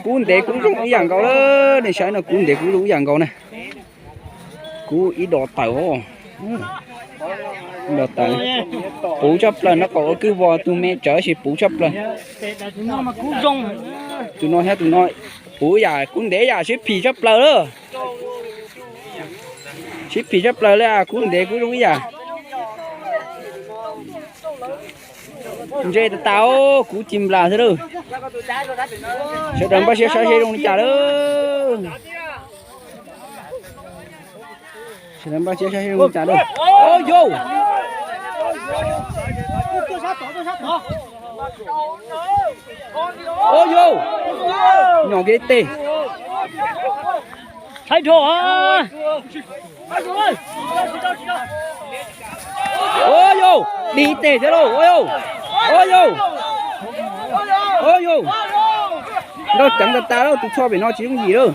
Kub ntev kub zoo ib yam nkaus lawm, nej saib no, kub ntev kub zoo ib yam nkaus na. Kub ib dos tawm, ib dos tawm. Puv tshaj plaws no, qaum ua kwj vos tus me tsawv sis puv tshaj plaws. Tus no thiab tus no puv ib yam, kub ntev ib yam, sib phim tshaj plaws lawm. Sib phim tshaj plaws li, kub ntev kub zoo ib yam. Ntse tas tas, kub ci nplas xwb lawm. Sawv daws npaj siab saib seb zoo li cas lawm. Sawv daws npaj siab saib seb zoo li cas lawm. Au yau! Au yau! Nyom kev tes. Au yau! Dim tes thiab lauj, au yau! Au yau! Au yau! Nrauj ceev tas tas lawm, tus txho pem no tsis yooj yim lawm.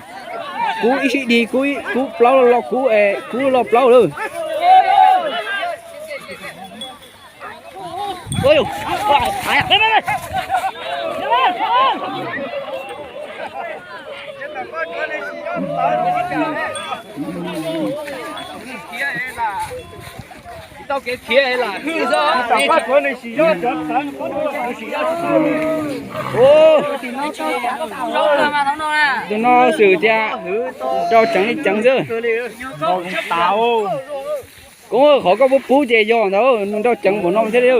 Kub ib sij dig, kub plaub los kub, kub los plaub lawm. Tus no xwm tias nrauj ceev li ceev xwb. Koob, qhov koj pub pub ces yog ntawd, nws nrauj ceev npaum no thiab li.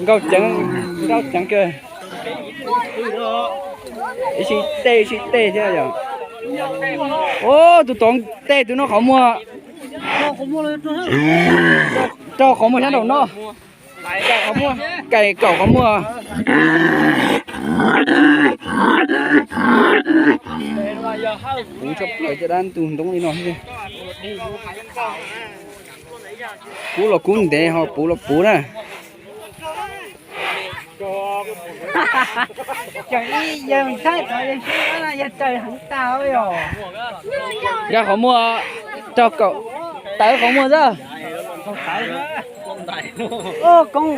Nrauj ceev, nrauj ceev kawg. Ib sij tej ib sij tej thiab yom. Tus tom tej tus no qhov muag, rau qhov muag sab nraum no. Kaim kaum qhov muag. Puv tshaj plaws caj dab ntug ntoob li no thiab. Kub los kub ntev ho puv los puv na. Yog qhov muag, rau kaum tawv qhov muag xwb. Koob.